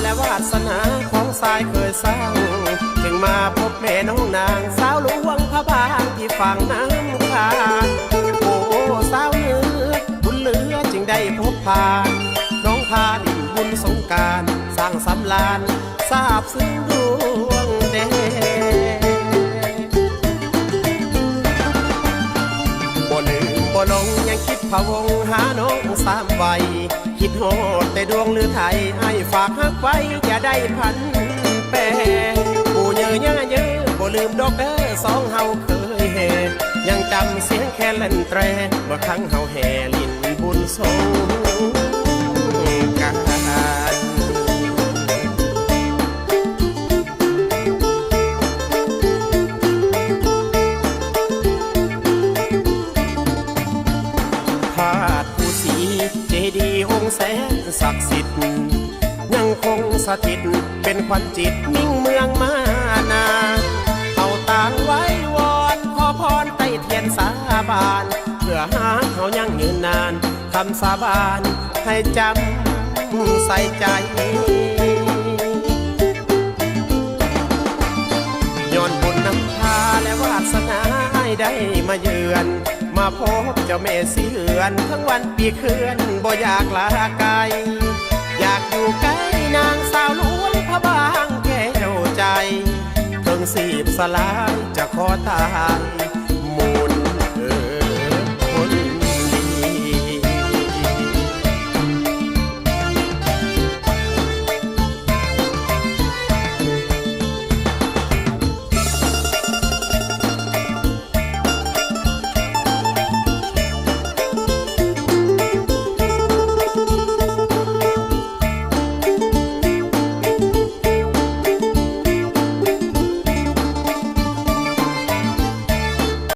ແລະວາດສະໜາຂອງຊາຍເຄີຍສ້າງ ຈຶ່ງມາພົບແມ່ນ້ອງນາງ ສາວຫຼວງພະບາງທີ່ຝັ່ງນ້ຳຄາ. ໂອ້ ສາວເໜືອບຸນເຫຼືອຈຶ່ງໄດ້ພົບຜ່ານ ນ້ອງພາຫຼິ້ນບຸນສົງການ ສ້າງສຳລານ ຊາບຊຶ້ງດວງແດ. ບໍ່ລືມບໍ່ຫຼົງ ຍັງຄິດພະວົງຫານ້ອງສາມໄວ ຄິດຮອດແຕ່ດວງລືໄທ ອ້າຍຝາກຮັກໄວ້ ຢ່າໄດ້ຜັນແປ. ປູ່ເຍີຍ່າເຍີ ບໍ່ລືມດອກເດີ ສອງເຮົາເຄີຍແຫ່ ຍັງຈຳສຽງແຄນແລ່ນແຕຣ ເມື່ອຄັ້ງເຮົາແຫ່ຫຼິ້ນບຸນສົງການ. ທາດພູສີ ເຈດີອົງແສນສັກສິດ ຍັງຄົງສະຖິດເປັນຂວັນຈິດ ຍິ່ງເມືອງມານາ. ເຮົາຕ່າງໄວ້ວອນຂໍພອນ ໄຕ້ທຽນສາບານ ເພື່ອຫາກເຮົາຍັງຍືນນານ ຄຳສາບານໃຫ້ຈຳໃສ່ໃຈ. ຍ້ອນບຸນນຳພາ ແລະວາດສະໜາ ອ້າຍໄດ້ມາເຢືອນ ມາພົບເຈົ້າແມ່ສີເຮືອນ ທັງວັນປີເຄືອນ ບໍ່ຢາກລາໄກ ຢາກຢູ່ໃກ້ນາງສາວຫຼວງພະບາງແກ້ວໃຈ ເຖິງຊີບສະຫຼາຍຈະຂໍຕາຍ